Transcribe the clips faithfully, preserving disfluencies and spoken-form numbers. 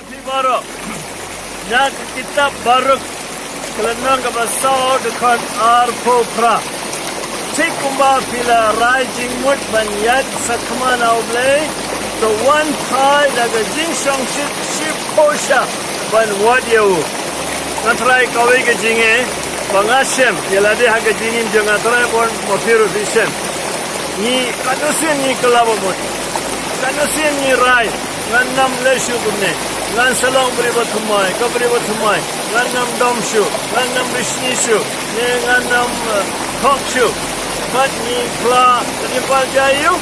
Phi baroh, na ka kitab Baruk, ka lynnong kaba saw, dkhot arphew phra. Thik kumba phi la rai jingmut ban ïaid shakhmat na U Blei, to wan phai da ka jingshongshit shiphew sha ban wad ïa u. Nga tharai kawei ka jingeh ba nga shem ïa lade ha ka jingim jong nga, tharai bun ma phi ruh phi shem. Ngi katno sien ngi kylla ba mut, katno sien ngi rai, ngan ym leh shuh kumne, ngan sa long briew ba thymmai, ka briew ba thymmai, ngan ym dom shuh, ngan ym bishni shuh, ne ngan ym, eh, thok shuh. Bad ngi kylla, ngi pal jai ïa u,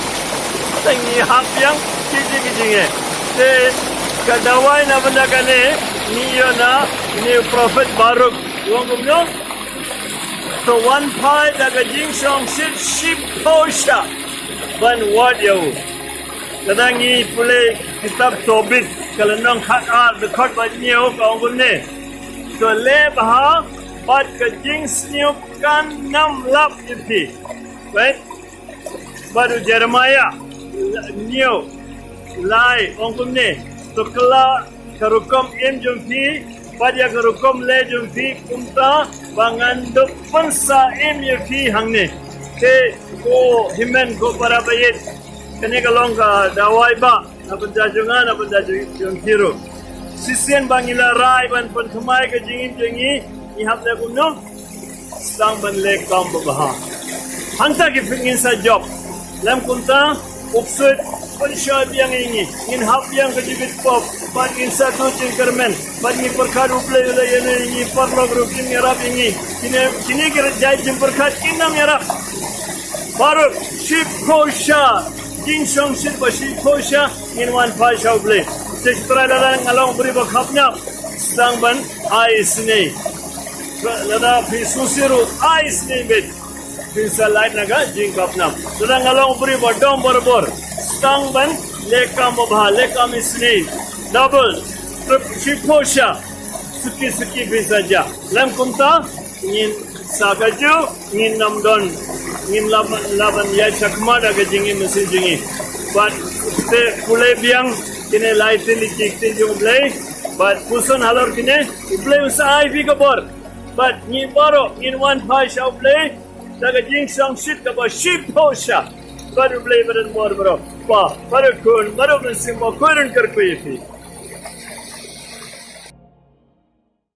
te ngi hap ïa ki jing ki jingeh. Te ka dawai na bynta kane ngi ïoh na une u prophet Baruk, u ong kumno? To wan phai da ka jingshongshit shiphew sha ban wad ïa u. Lada ngi pule kitab Tobit, ka lynnong khat ar, dkhot ba hynñiew, ka ong kumne: To leh bha bad ka jingsniew kan ym lap ïa phi. Right? Bad u Jeremiah hynñiew lai ong kumne: To kylla ka rukom im jong phi bad ïa ka rukom leh jong phi, kumta ba ngan dup pynsah im ïa phi hangne. Te ko hynmen ko para baieit, kane ka long ka dawai ba na bynta jong nga, na bynta jong, jong phi ruh. Shisien ba ngi la rai ban pynthymmai ka jingim jong ngi, ngi hap leh kumno? Sdang ban leh kam ba bha. Hangta ki phi ngin sa jop. Lem kumta, u ksuid pynshoi biang ïa ngi, ngin hap biang ka jingkit pop, bad ngin sa duh jingkyrmen, bad ngi pyrkhat U Blei u la ïa ngi paralok ruh kin ïarap ïa ngi. Kine, kine ki jait jingpyrkhat kin ym ïarap. Baruk, shiphew sha, jingshongshit ba shiphew sha, ngin wan phai sha U Blei. Te Trai, lada nga long briew ba khapnap, sdang ban ai isynei. Lada phi sngewsih ruh, ai isynei beit. Phin sa lait na ka jingkhapnap. Lada nga long briew ba dom barabor, sdang ban leh kam ba bha, leh kam isynei. Double, trip, shiphew sha. Suki suki phin sa jia. Lem kumta, ngin sa kajuh, ngin ym don, ngin lah ban, lah ban ïaid shakhmat ha ka jingim mynsiem jong ngi. Bad te pule biang kine lai tylli ki ktien jong U Blei. Bad puson halor kine, U Blei un sa ai phi ka bor. Bad ngi baroh ngin wan phai sha U Blei da ka jingshongshit kaba shiphew sha. Bad U Blei ba don bor baroh, Kpa, bad u Khun, bad u Mynsiem Bakhuid un kyrkhu ïa phi.